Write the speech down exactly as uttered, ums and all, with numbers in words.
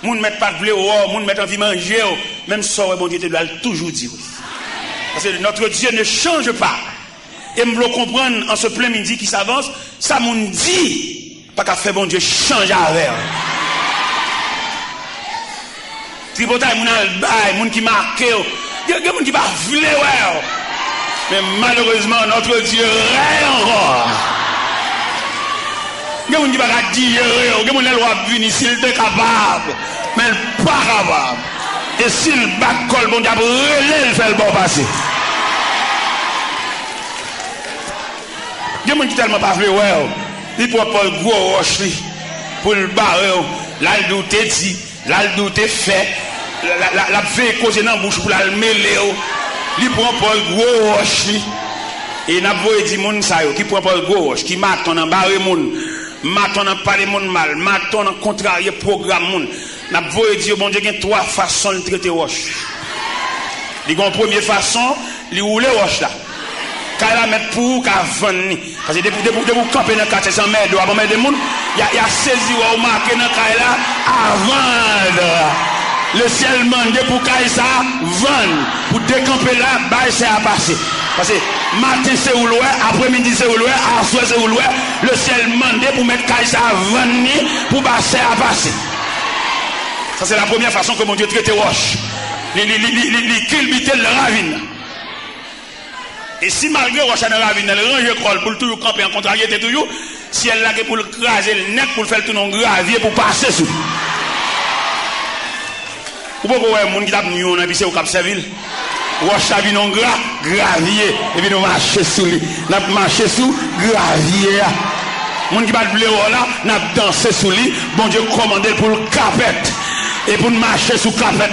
Moun mèt pa t vle wè w, moun mèt anvi manje w, menm sa w wè Bondye te vle a, l toujou di wi. Paske notre Dieu ne change pas. E m vle w konprann an se plen midi ki savans, sa moun di pa ka fè Bondye chanje avè w. Tripotay moun al bay, moun ki make w, gen, gen moun ki pa vle wè w. Men malerezman, notre Dieu règne ankò. Gen moun ki pa ka dijere w, gen moun lè l w ap vini, si l te kapab, men l pa kapab. E si l bat kò l, Bondye ap rele l, fè l ba w pase. Gen moun ki tèlman pa vle wè w, li pran pòz gwo wòch li pou l bare w. L al di w te di, l al di w te fè, l, l, l, l ap veye koze nan bouch ou pou l al mele w. Li pran pòz gwo wòch li. E n ap voye di moun sa yo ki pran pòz gwo wòch, ki maton nan bare moun, maton nan pale moun mal, maton nan kontrarye pwogram moun. N ap voye di yo Bondye gen twa fason l trete wòch. Li gen yon premye fason, li woule wòch la. Kay la mèt pou ou ka vann li. Paske depi, depi, depi w kanpe nan katye san mède w ap anmède moun, y a, y a sezi wè w make nan kay la à vendre. Le ciel mande pou kay sa vann, pou dekanpe la, bay sè a pase. Paske maten se ou l wè, apremidi se ou l wè, aswè se ou l wè, le ciel mande pou mèt kay sa vann li, pou ba sè a pase. Sa se la premyè fason ke Bondye trete wòch. Li, li, li, li, li, li kilbite l nan ravin nan. E si malgre wòch la nan ravin nan, li ranje kò l pou l toujou kanpe an kontraryete toujou, syèl la gen pou l kraze l nèt, pou l fè l tounen yon gravye pou pase sou li. Ou poko wè moun ki t ap nwi w nan epi se ou k ap sèvi l? Wòch la vin yon gra, gravye, epi nou mache sou li. N ap mache sou gravye a. Moun ki pa t vle wè w la, n ap danse sou li. Bondye kòmande l pou l kapèt. E pou n mache sou kapèt la,